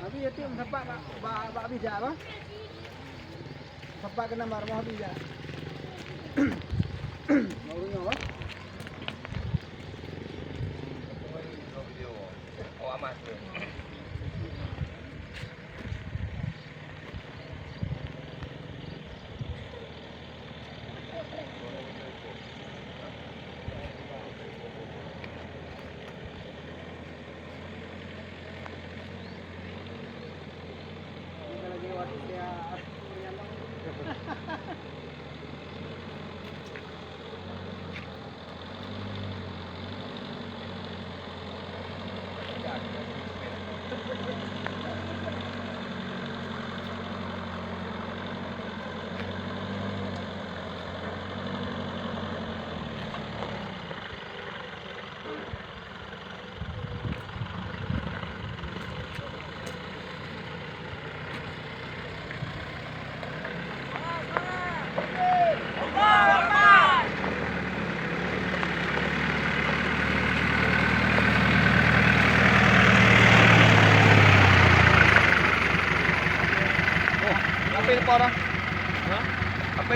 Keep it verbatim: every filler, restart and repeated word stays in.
Tapi yatim sempat bak, bak, bak bijak apa? Sempat kena marah bijak. Mau nyoe apa? Oh, amat. Apa yang lepas dah? Ha? Apa?